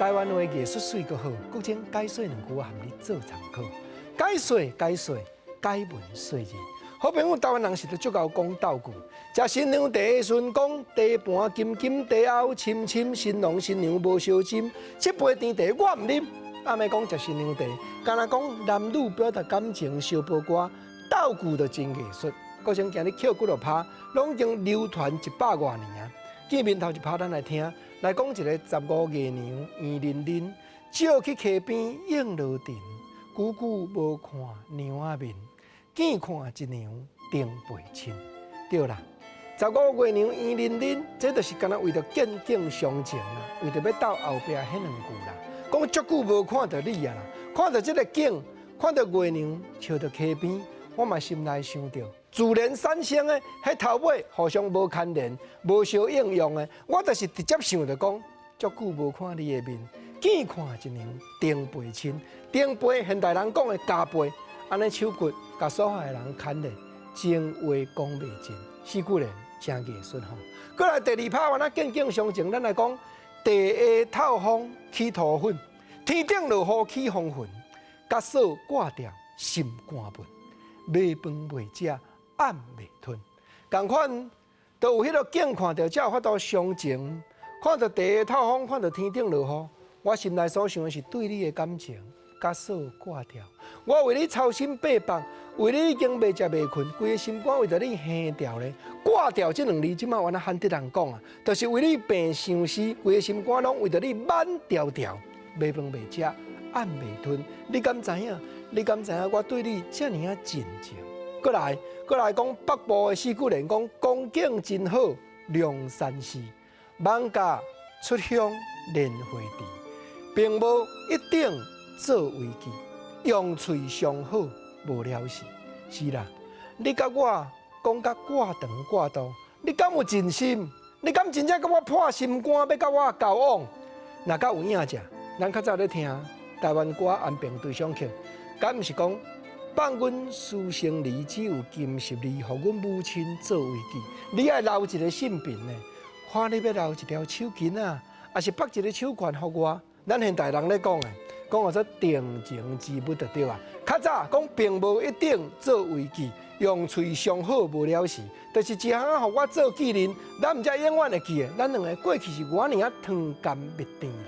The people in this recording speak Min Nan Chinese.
台灣話藝術媠閣好，國清解說兩句我含你做參考。解說解說解文說字。好朋友，台灣人實在足𠢕講鬥句。食新娘茶的時陣講茶盤金金，茶甌深深，新郎新娘無相斟。這杯甜茶我毋啉。阿妹講食新娘茶，敢若講男女表達感情相報歌，鬥句就真藝術。國清今日抾幾落拍，攏已經流傳一百外年啊！見面頭一拍，咱來聽，來講一个十五月娘圓淋淋，照去溪邊映羅裙，久久無看娘仔面，見看一娘重背親。對啦，十五月娘圓淋淋，這就是敢若為著見景傷情啦，為著欲鬥後壁彼兩句啦。講足久無看著你啊啦，看著這个景，看著月娘笑佇溪邊，我嘛心內想著，自然產生的彼頭尾互相無牽連、無相應用的，我就是直接想著講，足久無看你的面，見看一娘重背親，重輩現代人講的加倍，按呢手骨共所有的人牽連，情話講袂盡，四句聯誠藝術吼。閣來第二拍，我若見景傷情，咱來講地下透風起塗粉，天頂落雨起風雲，甲嫂掛掉心肝分，買飯袂食，暗袂吞，仝款都有彼个景看著，才有法度傷情。看著地下透風，看著天頂落雨，我心內所想的是對你的感情，佮嫂掛掉。我為你操心八百，為你已經袂食袂睏，規个心肝為著你懸掉咧。掛掉這兩字，這馬原來漢德人講啊，就是為你病相思，規个心肝攏為著你滿條條，買飯袂食，暗袂吞。你敢知影？你敢知影我對你遮爾仔真情？閣來，閣來講北部的四句聯講，風景真好，龍山寺，艋舺出鄉蓮花池，並無一定做為記，用喙相好無了事。是啦，你佮我講甲掛長掛肚，你敢有真心？你敢真正佮我破心肝，欲佮我交往？若較有影者，咱較早咧聽台灣歌《安平對象曲》，敢毋是講放阮書生離，只有金十二，予阮母親做慰藉。你愛留一个信憑呢？看你欲留一條手巾仔，抑是縛一个手環予我？咱現代人咧講的，講號做定情之物就對啊。較早講並無一定做慰藉，用喙相好無了事，就是一項仔予我做紀念，咱毋才永遠會記得，咱兩个過去是偌爾仔糖甘蜜甜啦。